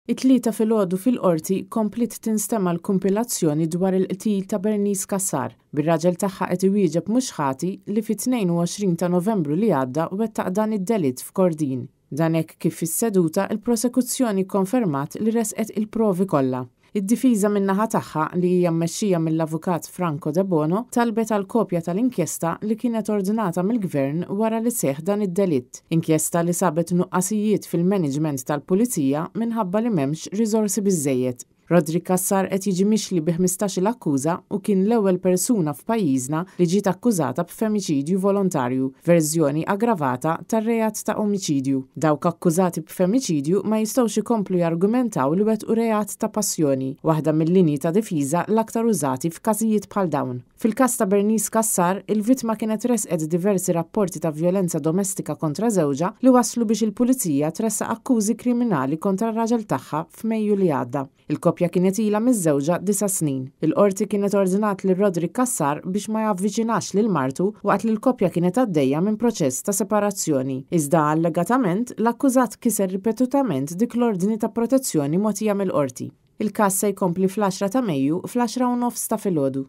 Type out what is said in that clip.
It-Tlieta filgħodu fil-Qorti kompliet tinstema' l-kumpilazzjoni dwar il-qtil ta' Bernice Cassar, bir-raġel tagħha qed iwieġeb mhux ħati li fit-22 ta' Novembru li għadda wettaq dan id-delitt f'Kordin. Dan hekk kif fis-seduta l-prosekuzzjoni kkonfermat li ressqet il-provi kollha. Id-difiża min-naħa tagħha, li hija mmexxija mill-Avukat Franco Debono, talbet għal kopja tal-inkjesta li kienet ordnata mill-Gvern wara li seħħ dan id-delitt, inkjesta li sabet nuqqasijiet fil-management tal-Pulizija minħabba li m'hemmx riżorsi biżżejjed. Roderick Cassar qed jiġi mixli bi ħmistax-il akkuża u kien l-ewwel persuna f'pajjiżna li ġiet akkużata b'femiċidju volontarju, verżjoni aggravata tar-reat ta' omiċidju. Dawk akkużati b'femiċidju ma jistgħux ikomplu jargumentaw li wettqu reat ta' passjoni, waħda mil-linji ta' difiża l-aktar użati f'każijiet bħal dawn. Fil-każ ta' Bernice Cassar, il-vittma kienet ressqet diversi rapporti ta' vjolenza domestika kontra żewġha li wasslu biex il-Pulizija tressaq akkużi kriminali kontra r-raġel tagħha f'Mejju li għadda. Il-koppja kienet ilha miżżewġa disa' snin. Il-Qorti kienet ordnat lil Roderick Cassar biex ma javviċinax lil martu waqt li l-koppja kienet għaddejja minn proċess ta' separazzjoni. Iżda allegatament, l-akkużat kiser ripetutament dik l-ordni ta' protezzjoni mogħtija mill-Qorti. Il-każ se jkompli fl-għaxra ta' Mejju fl-għaxra u nofs ta' filgħodu.